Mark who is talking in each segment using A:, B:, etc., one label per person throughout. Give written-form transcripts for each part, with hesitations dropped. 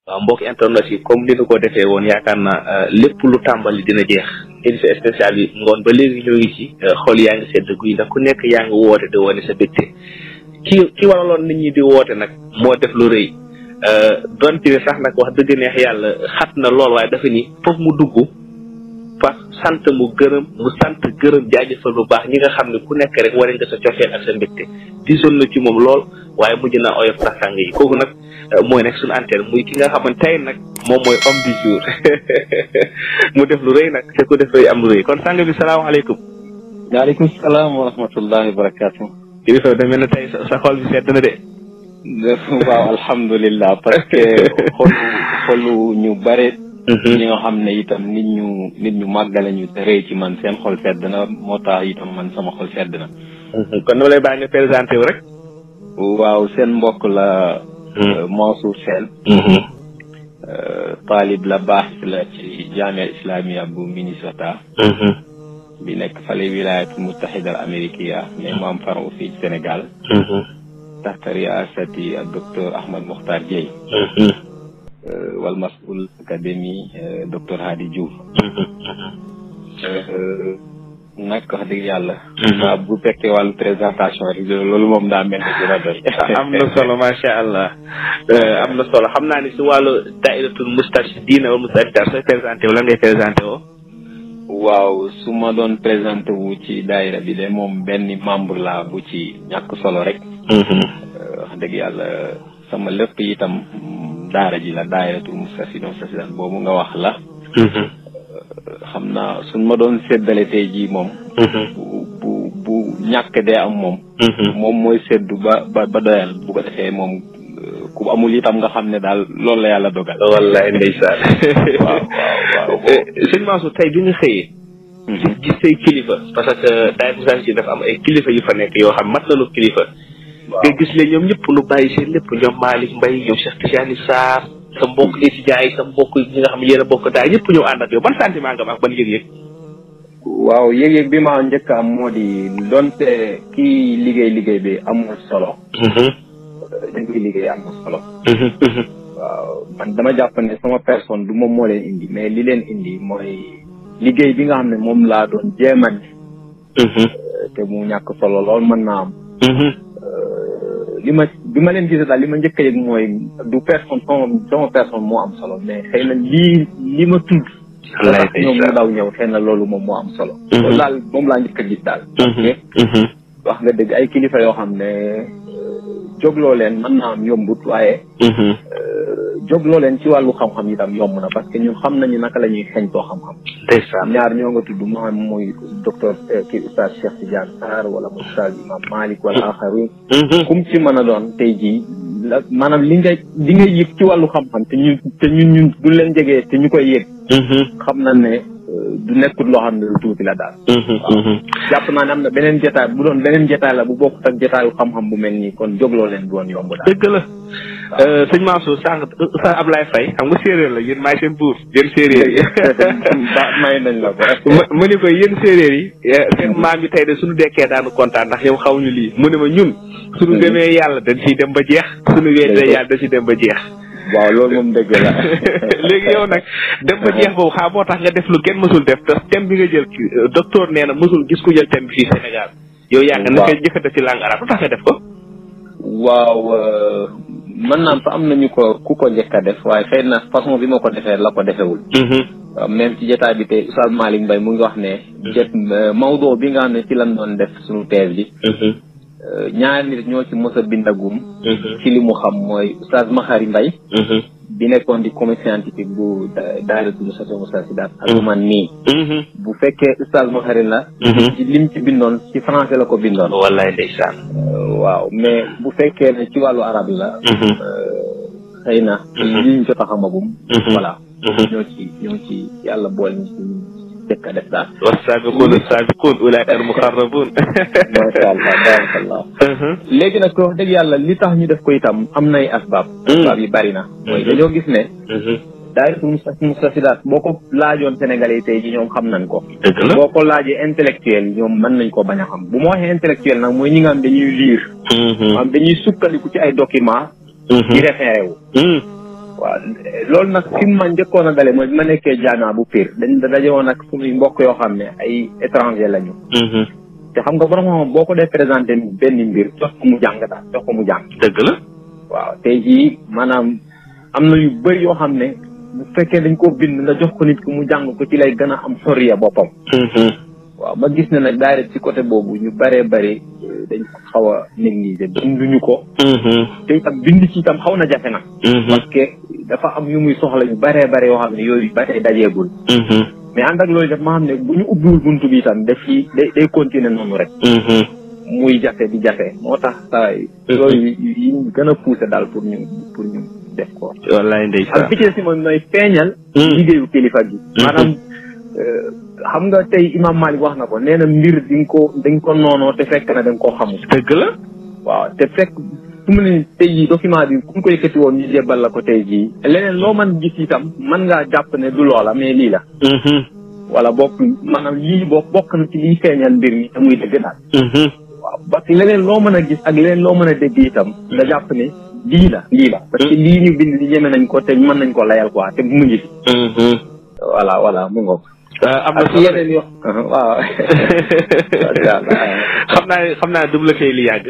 A: waaw mbokk internet yi comme ni ñu ko defee woon yaakaar naa lépp lu tàmbali dina jeex édition spéciale yi ngoon ba léegi ñoo ngi ci xol yaa ngi sedd guy ndax ku nekk yaa ngi woote di wane sa bégte ki waraloon nit ñi di woote nag moo def lu rëy donte ne sax nag wax dëgg neex yàlla xat na lool waaye dafa ni foofu mu dugg fa sant mu sant gërëm jaajëfal bu baax ñi nga xam ne ku nekk rek wane nga sa cofeel ak sa mbégte disoon na ci moom lool waaye mujj naa oyof sax sàng yi kooku nag mooy nekk suñu antenne muy ki nga xamante tey nag moom mooy homme du jour mu def lu rëy nag te ku def rëy am lu rëy kon sàng bi salaamaaleykum.
B: waaleykum salaam wa rahmatullahi wa barakaatu.
A: kilifa da mel ne tey sa xol bi sedd na de.
B: waaw alhamdulilah parce que xolu ñu bare. ñi nga xam ne itam nit ñu màggale ñu te rëy ci man seen xol sedd na moo tax itam man sama xol sedd na.
A: kon dama lay bàyyi nga présenté wu rek.
B: waaw seen mbokk la. Mansour Séne. taalib la baax la ci jamia islamia bu Minnesota. bi nekk fale wilayatul mutahida al amérikiya mais mu am faru fii ci Sénégal. taxta riasati ak docteur Ahmad Mokhtar Dieye. wal masul académie docteur Hadi Diouf. nag wax dëgg yàlla. waaw bu fekkee wàllu présentation rek loolu moom daa mel ni dina doy.
A: am na solo macha allah am na solo xam naa ni si wàllu dahiratoul moustarchidina wala moustarchidaty sooy présenté wu lan ngay présenté woo.
B: waaw su ma doon présenté wu ci daayira bi de moom benn membre la bu ci ñàkk solo rek. wax dëgg yàlla sama lépp itam daara ji la dahiratoul moustarchidaty boobu nga wax la. xam naa suñ ma doon séddale tey jii moom. bu ñàkk dee am moom. moom mooy séddu ba doyal bu ko defee moom ku amul itam nga xam ne daal loolu la yàlla dogal.
A: wallaay ndeysaan.
B: waaw.
A: sëñ Mansour tey bi nga xëyee. gis say kilifa parce que daay ci dafa am ay kilifa yu fa nekk yoo xam mat na lu kilifa. nga gis leen ñoom ñëpp lu bàyyi seen lépp ñoom Malick Mbaye ñoom Cheikh Tidiane Sarr. sa mbokk étudiants yi sa mbokk ñi nga xam ne yéen a bokk daal ñëpp ñëw ànd ak yow ban sentiment nga am ak ban yëg-yëg.
B: waaw yëg-yëg bi ma njëkk am moo di donte kii liggéey bi amul solo. dañ koy liggéey amul solo. waaw man dama jàpp ne sama personne du moom moo leen indi mais li leen indi mooy liggéey bi nga xam ne moom laa doon jéemal. te mu ñàkk solo lool mën naa am. bi ma leen gisee daal li ma njëkk a yëg mooy du personne sama personne moo am solo mais xëy na li ma tudd. ñoom ñu daw ñëw xëy na loolu moom moo am solo. loolu daal moom laa njëkk a gis daal. wax nga dëgg ay kilifa yoo xam ne jógloo leen mën naa am yombut waaye. jógloo leen ci wàllu xam-xam itam yomb na parce que ñun xam nañu naka la ñuy xeñtoo xam-xam. ñaar ñoo nga tudd maanaam muy docteur kii oustaz Cheikh Tidiane Sarr wala oustaz Imam Malick wala axarin kum ci mën a doon tey jii maanaam li nga yëg ci wàllu xam-xam te ñun du leen jegee te ñu koy yëg. xam na ne du nekkul loo xam ne lu tuuti la daal. waaw jàpp naa ne am na beneen jotaay bu doon beneen jotaay la bu bokkut ak jotaayu xam-xam bu mel nii kon jógloo leen du woon yomb daal.
A: dëgg la. sëñ Mansour sànq Oustaz Ablaye Faye xam nga séeréer la yéen maay seen buur yéen séeréer yi.
B: may nañ la ko.
A: mu ni ko yéen séeréer yi. seen maam yi tey de suñu dekkee daanu kontaan ndax yow xaw ñu lii mu ne ma ñun. suñu demee yàlla dañ ciy dem ba jeex. suñu weesee yàlla dañ ciy dem ba jeex.
B: waaw loolu moom dëgg la.
A: léegi yow nag dem ba jeex boobu xaa moo tax nga def lu kenn mësul def te thème bi nga jël docteur nee na mësul gis ku jël thème bi fii Sénégal. yow yaa nga naka njëkk a def ci langue arabe lu tax nga def ko.
B: waaw mën naa fa am nañu ku ko njëkk a def waaye xëy na façon bi ma ko defee la ko defewul. même ci jotaay bi tey Oustaz Malick Mbaye mu ngi wax ne. mawdoo bi nga xam ne ci lan doon def suñu thèse bi. ñaari nit ñoo ci mos a bindagum. ci li mu xam mooy Oustaz Makhari Mbaye. bi nekkoon di comité scientifique bu dahiratoul moustarchidaty ak man nii. bu fekkee Oustaz Makhari la. ci lim ci bindoon ci français la ko bindoon.
A: wallaay ndeysaan.
B: waaw mais bu fekkee ne ci wàllu arab la. xëy na. li ñu jot a xamagum. voilà. ñoo ci yàlla boole ñu ci dëkk a def daal.
A: was-saabiquuna as-saabiquun ulaa'ika al-muqarrabuun.
B: macha allah barakallah. léegi nag wax dëgg yàlla li tax ñu def ko itam am nay asbaab. asbaab yi bari na. mooy dañoo gis ne. dahiratoul moustarchidaty boo ko laajoon Sénégalais yi tey ji ñoom xam nañ ko. boo ko laajee intellectuel yi ñoom mën nañ ko bañ a xam bu ma waxee intellectuel nag mooy ñi nga xam dañuy lire. am dañuy sukkandiku ci ay documents. di référé wu. waaw loolu nag fi mu ma njëkkoon a dale mooy bi ma nekkee jaana bu Pire dañ daje woon ak suñuy mbokk yoo xam ne ay étranger lañu. te xam nga borom boo ko dee présenté benn mbir jox ko mu jàng daal jox ko mu jàng.
A: dëgg la.
B: waaw tey jii maanaam am na yu bëri yoo xam ne bu fekkee dañ koo bind nga jox ko nit ku mu jàng ko ci lay gën a am xoriya boppam. waaw ma gis ne nag daara ci côté boobu ñu bëree bëri dañ ko xaw a négliger binduñu ko. te itam bind ci itam xaw na jafe nag. parce que dafa am yu muy soxla yu bëree bëri yoo xam ne yooyu ba tey dajeegul. mais ànd ak loolu daf ma xam ne bu ñu ubbiwul buntu bi itam daf ci day continuer noonu rek. muy jafe di jafe moo tax saa yooyu yi ñu gën a poussé daal pour ñu def ko.
A: wallaay ndeysaan
B: ak bi ci si moom mooy feeñal. liggéeyu kilifa gi. maanaam xam nga tey Imam Malik wax na ko nee na mbir dañ ko noonoo te fekk na dañ koo xamul.
A: dëgg la.
B: waaw te fekk su ma ne tey jii document bi ku ñu ko yëkkati woon ñu jébbal la ko tey jii. leneen loo mën gis itam mën ngaa jàpp ne du loola mais lii la. wala bokk maanaam lii bokk na ci liy feeñal mbir mi te muy dëgg daal. waaw parce que leneen loo mën a gis ak leneen loo mën a dégg itam nga jàpp ne lii la. parce que lii ñu bind li ñeme nañ ko te mën nañ ko layal quoi te mu ngi fi. voilà mu ngoog.
A: am na
B: ci yeneen yoo waaw.
A: xam naa du la koy li yàgg.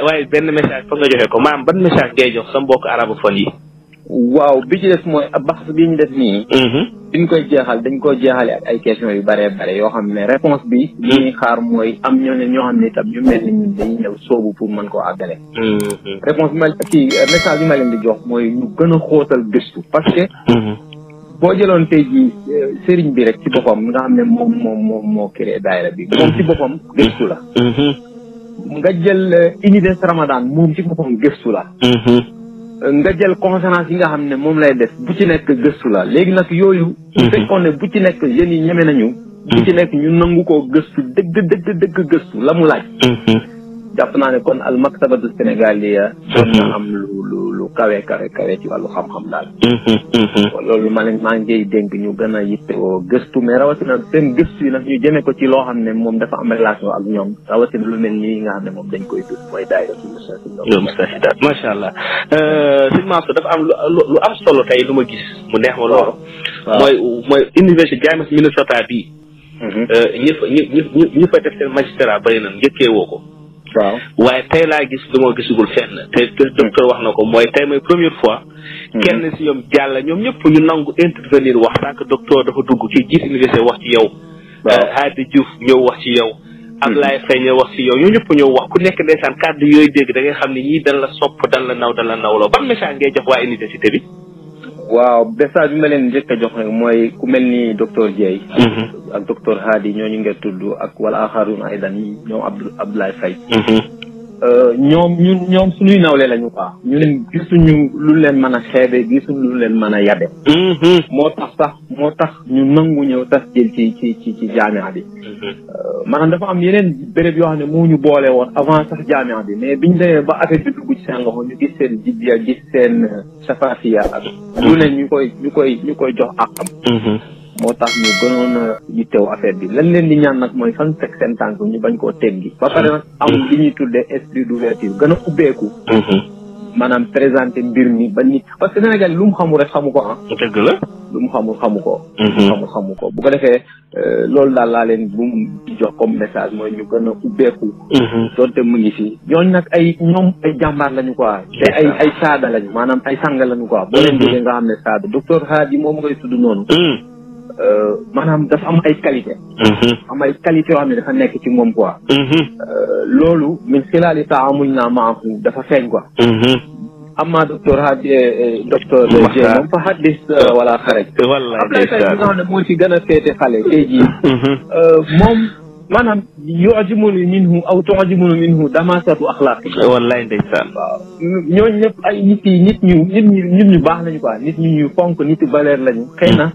A: waaye benn message foog nga joxe ko maanaam ban message ngay jox sa mbokk arabophone yi.
B: waaw bi ci des mooy baxs bi ñu def nii. biñ koy jeexal dañ koy jeexale ak ay questions yu bëree bëri yoo xam ne réponse bi. li ñuy xaar mooy am ñoo xam ne itam ñu mel ni ñun dañuy ñëw soobu pour mën koo àggale. réponse bi message bi ma leen di jox mooy ñu gën a xóotal gëstu parce que. boo jëloon tey jii sëriñ bi rek ci boppam nga xam ne moo créé daayira bi moom ci boppam gëstu la. nga jël univers Ramadan moom ci boppam gëstu la. nga jël conférence yi nga xam ne moom lay def bu ci nekk gëstu la léegi nag yooyu. su fekkoon ne bu ci nekk jeunes yi ñeme nañu. bu ci nekk ñu nangu koo gëstu dëgg gëstu la mu laaj. jàpp naa ne kon al maktabatu sénégaliya doon na am lu kawe ci wàllu xam-xam daal. loolu maa ngi dénk ñu gën a yittewoo gëstu mais rawatina seen gëstu yi nag ñu jëmee ko ci loo xam ne moom dafa am relation ak ñoom rawatina lu mel nii nga xam ne moom dañ koy dund mooy daayira
A: moustarchidaty macha allah. sëñ Mansour dafa am lu am solo tey lu ma gis mu neex ma loolu. mooy université James Minnesota bii. ñi fa def seen magistrat bëri na njëkkee woo ko.
B: waaw
A: waaye tey laa gis lu ma gisugul fenn te docteur wax na ko mooy tey mooy première fois. kenn si ñoom jàll ñoom ñëpp ñu nangu intervenir wax tant que docteur dafa dugg ci jiit université wax ci yow. Hadi Diouf ñëw wax ci yow. Ablaye Faye ñëw wax ci yow ñoo ñëpp ñëw wax ku nekk ndeysaan kàddu yooyu dégg da ngay xam ne ñii dañ la sopp dañ la nawloo ban message ngay jox waa université bi.
B: waaw message bi ma leen njëkk a jox rek mooy ku mel ni docteur Dieye. ak docteur Hadi ñooñu ngeen tudd ak wala axarun aydan ñoom Abdoulaye Faye. ñoom suñuy nawle lañu quoi. ñu leen gisuñu lu leen mën a xeebe gisuñu lu leen mën a yabe. moo tax ñu nangu ñëw tas jël ci jaamia bi. maanaam dafa am yeneen béréb yoo xam ne moo ñu boole woon avant sax jaamia bi mais biñ demee ba affaire bi dugg ci seen loxo ñu gis seen jiddiya gis seen safafiya ak lu ne ñu koy jox àqam. moo tax ñu gënoon a yittew affaire bi lan leen di ñaan nag mooy fan teg seen tànk ñu bañ koo teggi ba pare nag am li ñuy tuddee esprit d'ouverture gën a ubbeeku. maanaam présenter mbir mi ba nit parce que Sénégal lu mu xamul rek xamu ko ah.
A: dëgg la.
B: lu mu xamu ko. xamu ko bu ko defee loolu daal laa leen bu mu jox comme message mooy ñu gën a ubbeeku. doonte mu ngi fi ñooñu nag ñoom ay jàmbaar lañu quoi. te ay saada lañu maanaam ay sang lañu quoi. boo leen déggee nga xam ne saada docteur Hadi moom ngay tudd noonu. maanaam dafa am ay qualité. am ay qualité yoo xam ne dafa nekk ci moom quoi. loolu min xilaali taamul naa maahu dafa feeñ quoi. amma docteur Hadi docteur Dieye moom fa haddis wala xaraj.
A: wallaay
B: nga xam ne moo ci gën a féete xale tey jii. moom maanaam yu'jibuni minhu aw tu'jibuni minhu damasatu axlaaqi.
A: wallaay ndeysaan.
B: waaw ñooñu ñëpp ay nit ñu baax lañu quoi nit ñu fonk nit valeur lañu. xëy na.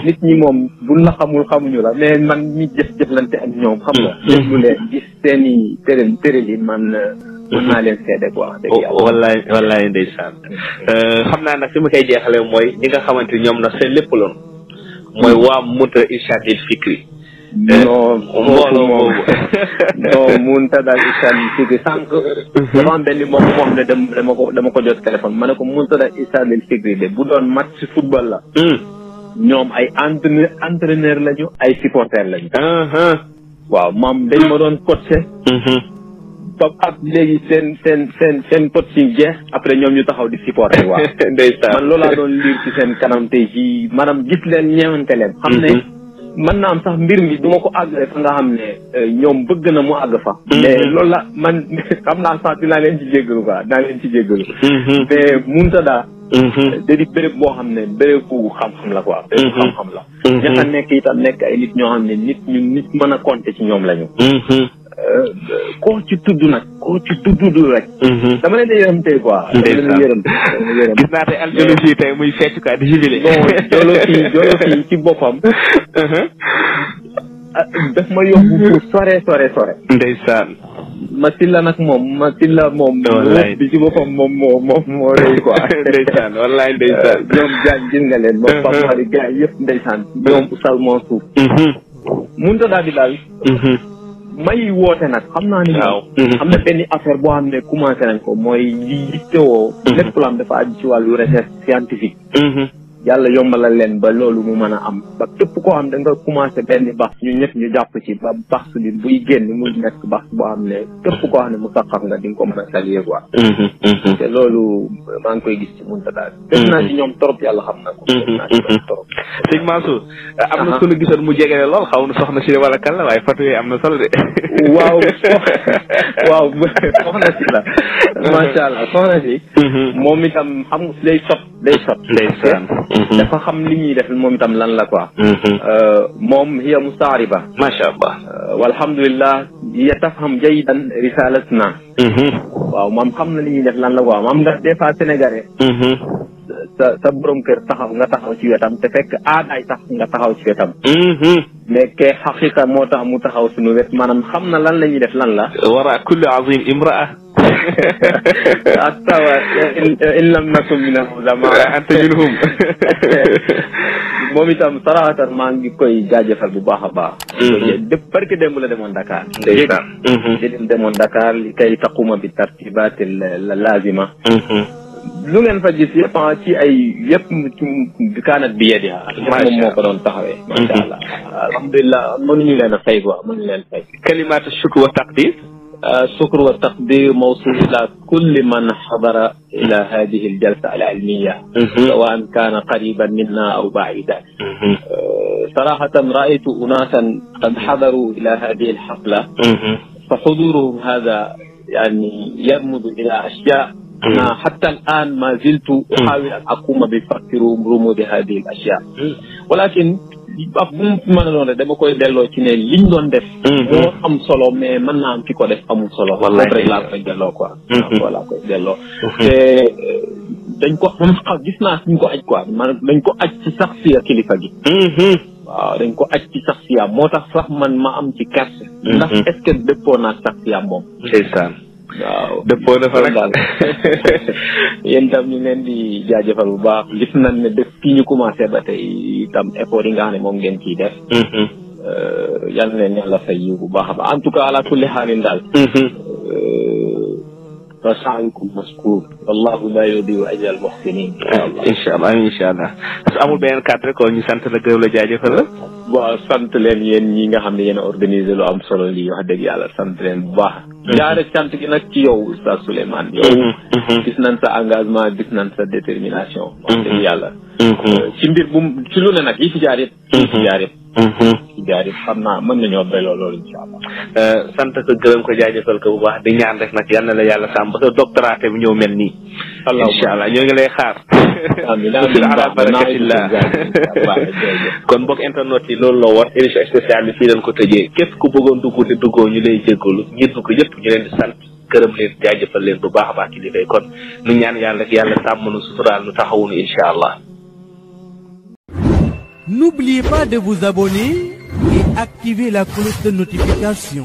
B: nit ñi moom buñ la xamuñu la mais man mi jëflante ak ñoom. xam nga déglu leen gis seen i tërël yi man. mën naa leen seede quoi. dëgg yàlla
A: wallaay ndeysaan. xam naa nag fi ma koy jeexalee mooy ñi nga xamante ni ñoom nag seen lépp loon mooy waa Mouta Irshadil Fikri.
B: non Muntada Issa Lil Fikri sànq dafa am benn moom moo xam ne dama ko jot téléphone ma ne ko Muntada Issa Lil Fikri de bu doon match football la ñoom ay entraîneur lañu ay supporter lañu waaw moom dañ ma doon coacher top ab léegi seen coaching jeex après ñoom ñu taxaw di supporter waaw ndeysaan man loolaa doon liir ci seen kanam tey jii maanaam gis leen ñeewante leen xam ne mën naa am sax mbir mi du ma ko àggale fa nga xam ne ñoom bëgg na mu àgg fa mais loolu la man xam naa sax dinaa leen ci jéggalu quoi mais Muntada da di béréb boo xam ne béréb bu xam-xam la quoi béréb bu xam-xam la ña fa nekk itam nekk ay nit ñoo xam ne nit mën a compter ci ñoom lañu koo ci tudd rek dama leen di yërëm tey quoi
A: gis naa tey L tey muy fecc quoi di jubilé
B: jolo fii ci boppam daf ma yóbbu pour sore ndeysaan ma silla nag moom bi ci boppam moom moo rëy quoi
A: ndeysaan wallaay ndeysaan
B: ñoom jaañ gis nga leen moom Pape gars yëpp ndeysaan ñoom Oustaz Mansour Muntada di daal may woote nag xam naa ni am na benn affaire boo xam ne commencé nañ ko mooy li yittewoo lépp lu am dafa aju ci wàllu recherche scientifique yàlla yombalal leen ba loolu mu mën a am ba képp koo xam da nga commencé benn baax ñu ñëpp ñu jàpp ci ba baax bi buy génn mu nekk baax boo xam ne képp koo xam ne mu saxaf nga di nga ko mën a saluer quoi te loolu maa ngi koy gis ci Muntada def naa ci ñoom trop yàlla xam na ko def naa ci ñoom trop
A: sëñ Mansour am na sunu gisoon mu jegele lool xaw na soxna si wala kan la waaye Fatou yooyu am na solo de
B: waaw soxna si la macha allah soxna si moom itam xam nga day sot ndeysaan dafa xam li ñuy def moom itam lan la quoi moom hiya mustaariba
A: macha allah
B: walhamdulillah hiya tafham jayidan risalatna waaw moom xam na li ñuy def lan la quoi moom ndax des fois sénégalais sa borom kër nga taxaw ci wetam te fekk aadaay tax nga taxaw ci wetam mais ke xaqiqa moo tax mu taxaw suñu wet maanaam xam na lan la ñuy def lan la
A: wara kulli azim imraa
B: astawa in lam nakum minhum lama
A: anta minhum
B: moom itam sarahatan maa ngi koy jaajëfal bu baax a baax barke démb la demoon Dakar demoon Dakar li kay taquma bi tartibat la lazima lu ngeen fa gis yëpp ci ay yëpp kaanat bi yadiha moom moo ko doon taxawee macha allah alhamdulilah mënuñu leen a fay quoi mënuñu leen fay
A: kalimat shukr wa taqdir
B: الشكر والتقدير موصول إلى كل من حضر إلى هذه الجلسة العلمية سواء كان قريبا منا أو بعيدا صراحة رأيت أناسا قد حضروا إلى هذه الحفلة فحضورهم هذا يعني يرمز إلى أشياء أنا حتى الآن ما زلت أحاول أن أقوم بفكر رموز هذه الأشياء ولكن ab bu mu mën a doon rek dama koy delloo ci ne liñ doon def moo am solo mais mën naa am ki ko def amul solo wallaay rek laa koy delloo quoi voilà koy delloo te dañ ko xam gis naa suñ ko aj quoi man dañ ko aj ci sax siya kilifa gi waaw dañ ko aj ci sax siya moo tax sax man ma am ci kerse ndax est-ce que dëppoo naa sax siya moom
A: ndeysaan
B: waaw
A: dëppoo dafa rek
B: daal yéen tam ñu leen di jaajëfal bu baax gis nañ ne def kii ñu commencé ba tey itam effort yi nga xam ne moom ngeen ciy def yal na leen yàlla fay yiw bu baax a baax en tout cas ala kulli xaalin daal rasaayikum maskuur wallahu la yudiu ajra al muhsinin
A: incha allah parce que amul beneen kàddu rek ko ñu sant la gërëm la jaajëfal la
B: waaw sant leen yéen ñi nga xam ne yéen a organisé lu am solo lii wax dëgg yàlla sant leen bu baax jaare sant gi nag ci yow Oustaz Souleymane yow gis nañ sa engagement gis nañ sa détermination wax dëgg yàlla ci mbir bu ci lu ne nag yi fi jaar yëpp xam naa mën nañoo béyloo loolu incha allah
A: sant ko gërëm ko jaajëfal ko bu baax di ñaan rek nag yal na la yàlla sàmm ba sa doctorat bi ñëw mel nii incha allah ñoo ngi lay xaar ala barakatillah kon mbokk internet yi loolu la war émission spéciale bi fii lañ ko tëjee képp ku bëggoon dugg te duggoo ñu lay jéggalu ñi dugg yëpp ñu leen di sant gërëm leen jaajëfal leen bu baax a baax ci li fay kon nu ñaan yàlla rek yàlla sàmm nu suturaal nu taxawunu incha allah.
C: N'oubliez pas de vous abonner et activer la cloche de notification.